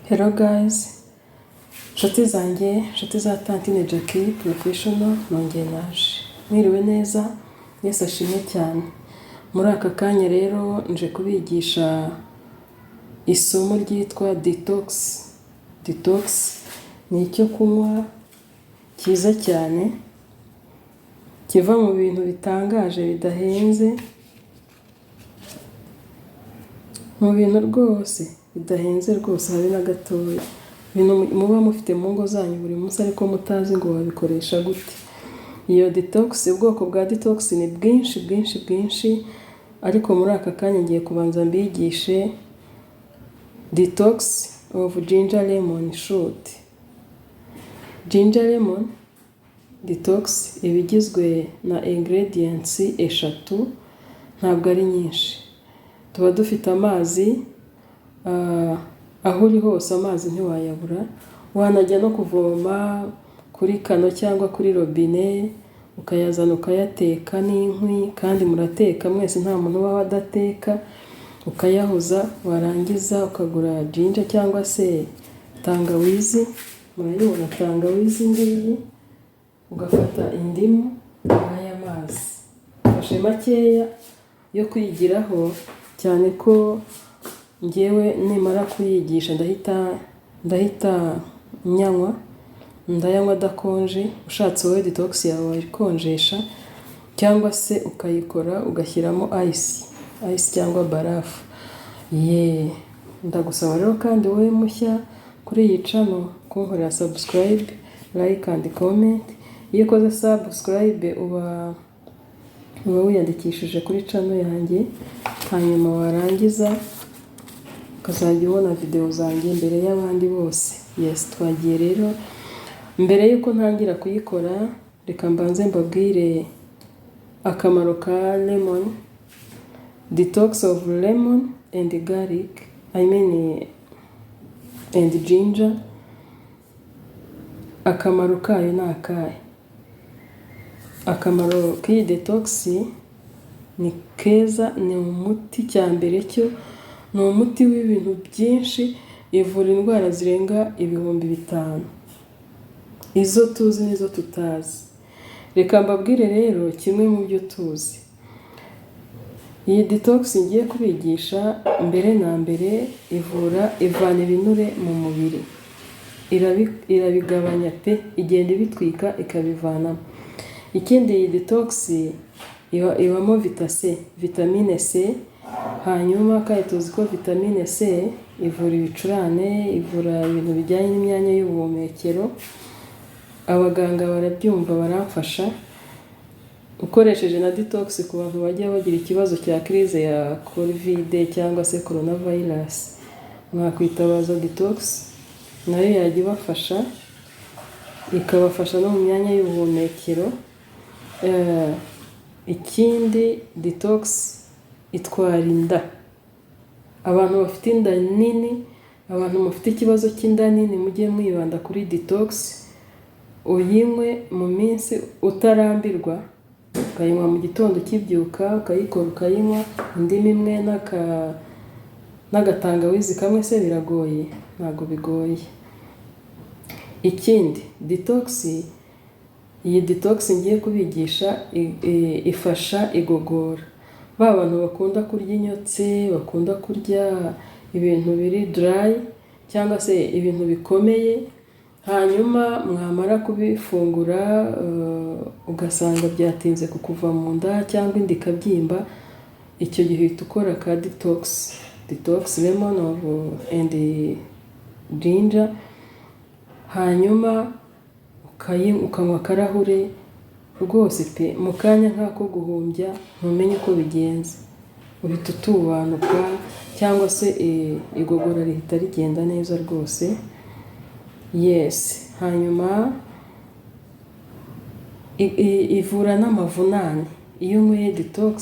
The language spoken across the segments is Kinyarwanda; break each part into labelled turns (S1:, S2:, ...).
S1: Hello guys, nshuti zanjye, nshuti za Tantine Jackie Professional, nongeye naje. Mwiriwe neza, Yesu ashimwe cyane. Muri aka kanya rero nje kubigisha isomo ryitwa detox. Detox ni icyo kunywa cyiza cyane, kiva mu bintu bitangaje bidahenze, mu bintu rwose bidahenze rwose habe na gatoya. Ibintu muba mufite mu ngo zanyu buri munsi ariko mutazi ngo wabikoresha gute. Iyo detox, ubwoko bwa detox ni bwinshi bwinshi bwinshi, ariko muri aka kanya ngiye kubanza mbigishe detox of ginger lemon shoot. Ginger lemon detox iba igizwe na ingredients eshatu, ntabwo ari nyinshi. Tuba dufite amazi, aho uri hose amazi ntiwayabura, wanajya no kuvoma kuri kano cyangwa kuri robine, ukayazana ukayateka n'inkwi, kandi murateka mwese, nta muntu ubaho adateka, ukayahoza, warangiza ukagura ginger cyangwa se tangawizi, murayibona tangawizi ngiyi, ugafata indimu n'aya mazi. Mfashe makeya yo kwigiraho, cyane ko njyewe nimara kuyigisha ndahita nyanywa, ndayanywa adakonje, ushatse wowe detox yawe wayikonjesha cyangwa se ukayikora ugashyiramo ice, ice cyangwa barafu. Yeee, ndagusaba rero kandi wowe mushya kuri iyi channel kunkorera subscribe, like and comment. Iyo ukoze subscribe uba wiyandikishije kuri channel yanjye, hanyuma warangiza ukazajya ubona videwo zanjye mbere y'abandi bose. Yes, twagiye rero. Mbere y'uko ntangira kuyikora, reka mbanze mbabwire akamaro ka lemon, detox of lemon and garlic, I mean and ginger. Akamaro kayo ni akahe? Akamaro k'iyi detox ni keza, ni umuti. Cya mbere cyo ni umuti w'ibintu byinshi, ivura indwara zirenga 5000, izo tuzi n'izo tutazi. Reka mbabwire rero kimwe mu byo tuzi. Iyi detox ngiye kubigisha, mbere na mbere ivura, ivana ibinure mu mubiri, irabigabanya pe, igenda ibitwika ikabivanamo. Ikindi, iyi detox ibamo vita C, vitamine C, hanyuma kandi tuzi ko vitamine C ivura ibicurane, ivura ibintu bijyanye n'imyanya y'ubuhumekero, abaganga barabyumva baramfasha. Ukoresheje na detox, ku bantu bajya bagira ikibazo cya crise ya Covid cyangwa se corona virus, mwakwitabaza detox, nayo yajya ibafasha, ikabafasha no mu myanya y'ubuhumekero. Ikindi, detox itwara inda. Abantu bafite inda nini, abantu mufite ikibazo cy'inda nini, mujye mwibanda kuri detox, uyinywe mu minsi utarambirwa, ukayinywa mu gitondo ukibyuka, ukayikora ukayinywa, indimu imwe n'agatangawizi kamwe se biragoye? Ntabwo bigoye. Ikindi, detox, iyi detox ngiye kubigisha ifasha igogora. Ba bantu bakunda kurya inyotse, bakunda kurya ibintu biri dry cyangwa se ibintu bikomeye, hanyuma mwamara kubifungura ugasanga byatinze kukuva mu nda cyangwa inda ikabyimba, icyo gihe uhita ukora ka detox, detox lemon and ginger, hanyuma ukanywa akarahure rwose pe, mu kanya nk'ako guhumbya ntumenye uko bigenze, uhita utubanuka cyangwa se igogora rihita rigenda neza rwose. Yes, hanyuma ivura n'amavunane. Iyo unyweye detox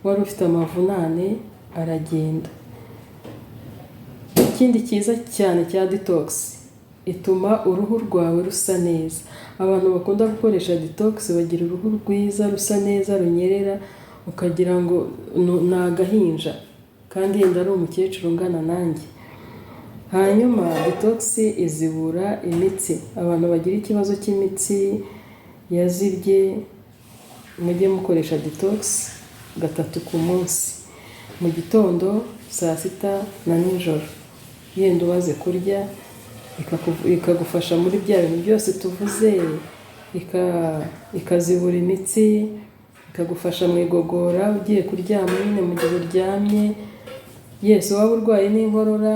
S1: wari ufite amavunane, aragenda. Ikindi cyiza cyane cya detox, ituma uruhu rwawe rusa neza. Abantu bakunda gukoresha detox bagira uruhu rwiza, rusa neza, runyerera, ukagira ngo ni agahinja kandi yenda ari umukecuru ungana nanjye. Hanyuma detox izibura imitsi. Abantu bagira ikibazo cy'imitsi yazibye, mujye mukoresha detox gatatu ku munsi, mu gitondo, saa sita na nijoro. Yenda umaze kurya, ikagufasha muri bya bintu byose tuvuze, ikazibura imitsi, ikagufasha mu igogora ugiye kuryama nyine mu gihe uryamye. Yes, waba urwaye n'inkorora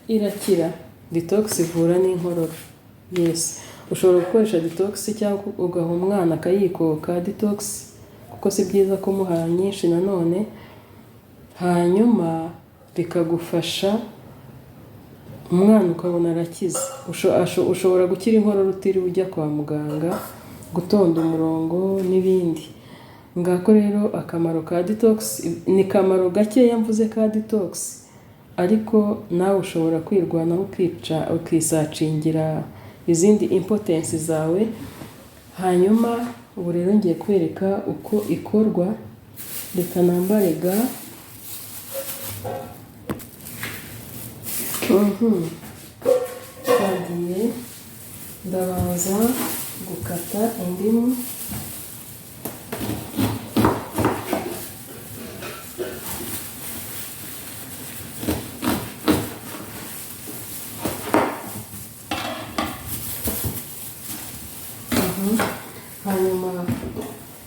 S1: irakira. Detox ivura n'inkorora. Yes, ushobora gukoresha detox cyangwa ugaha umwana akayikoka detox, kuko si byiza kumuha nyinshi nanone. Hanyuma bikagufasha, umwana ukabona arakize. Ushobora gukira inkorora utiriwe ujya kwa muganga gutonda umurongo n'ibindi. Ngako rero akamaro ka detox, ni kamaro gakeya mvuze ka detox, ariko nawe ushobora kwirwanaho, ukica, ukisacingira izindi impotence zawe. Hanyuma ubu rero ngiye kwereka uko ikorwa. Reka nambare gants. Twagiye, ndabanza gukata indimu. Hanyuma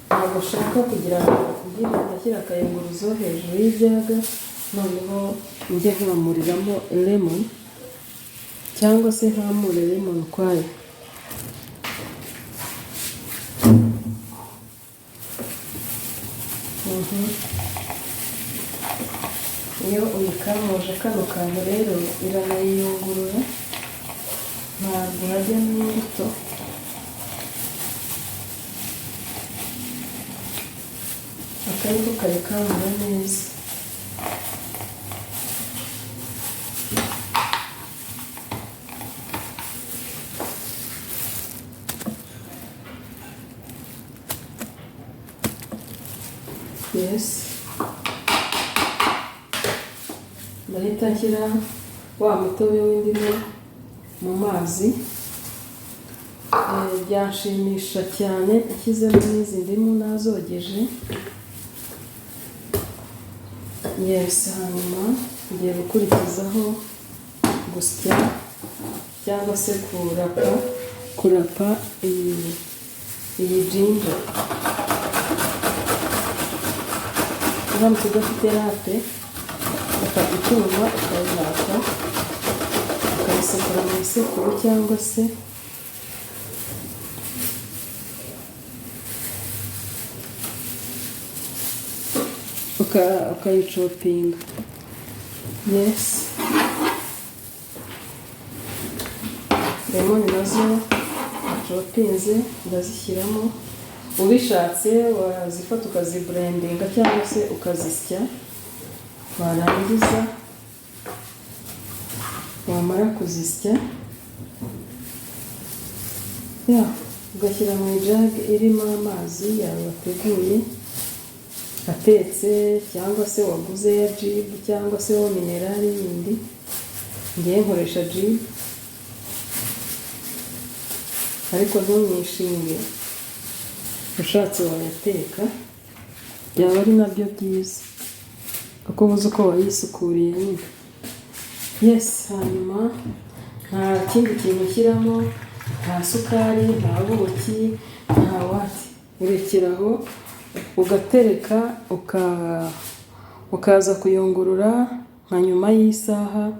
S1: ntabwo nshaka kugira ngo ngire, ndashyira akayunguruzo hejuru y'ijug, noneho njye nkamuriramo lemon cyangwa se nkamure lemon ukwayo. Iyo uyikamuje kano kantu rero, iranayiyungurura, ntabwo hajyamo imbuto. Aka niko kayikamura neza. Yes, ndahita nshyira wa mutobe w'indimu mu mazi. Byanshimisha cyane nshyizemo n'izi ndimu nazogeje. Yes, hanyuma ngiye gukurikizaho gusya cyangwa se kurapa iyi ginger. Uramutse udafite râpe, ufata icyuma ukayirapa, ukayisekura mu isekuru cyangwa se ukayichoppinga. Yes, lemon nazo nachoppinze ndazishyiramo. Ubishatse wazifata ukaziblendinga cyangwa se ukazisya, warangiza wamara kuzisya ya ugashyira mu ijug irimo amazi yawe wateguye atetse, cyangwa se waguze ya Jibu cyangwa se eau minérale yindi. Ngewe nkoresha Jibu, ariko ntunyishinge, ushatse wayateka byaba ari nabyo byiza, kuko ubuze uko wayisukuriye nyine. Yes, hanyuma nta kindi kintu ushyiramo, nta sukari, nta buki, nta wati. Urekeraho ugatereka, ukaza kuyungurura nka nyuma y'isaha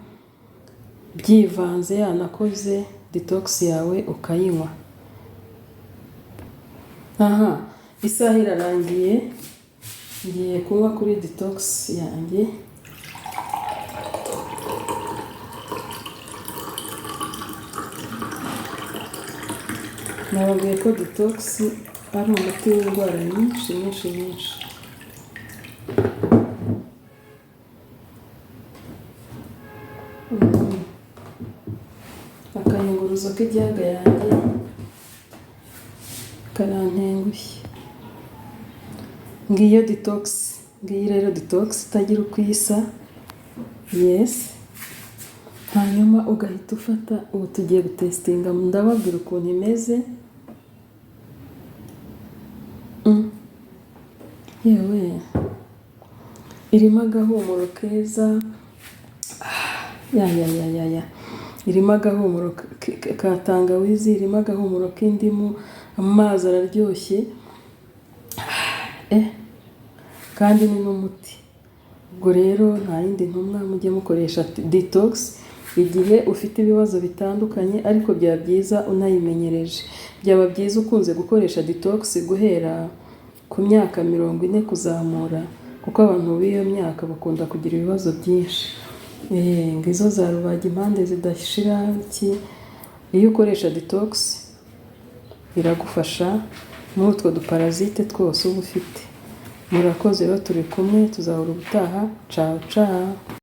S1: byivanze, yanakoze detox yawe, ukayinywa. Aha isaha irarangiye, ngiye kunywa kuri detox yanjye. Nababwiye ko detox ari umuti w'indwara nyinshi nyinshi nyinshi. Akayunguruzo k'ijug yanjye karantengushye. Ngiyo detox, ngiyi rero detox itagira uko isa. Yes. Hanyuma ugahita ufata. Ubu tugiye gutesitinga, ndababwira ukuntu imeze. Yewe, irimo agahumuro keza. Ya ya ya ya ya, irimo agahumuro ka tangawizi, irimo agahumuro k'indimu, amazi araryoshye, kandi ni n'umuti. Ubwo rero nta yindi ntumwa, mujye mukoresha detox igihe ufite ibibazo bitandukanye, ariko byaba byiza unayimenyereje. Byaba byiza ukunze gukoresha detox guhera ku myaka 40 kuzamura, kuko abantu b'iyo myaka bakunda kugira ibibazo byinshi. Ngizo za rubagimpande zidashira iki. Iyo ukoresha detox iragufasha muri utwo duparasite twose uba ufite. Murakoze rero, turi kumwe, tuzahura ubutaha. Cawu cawu.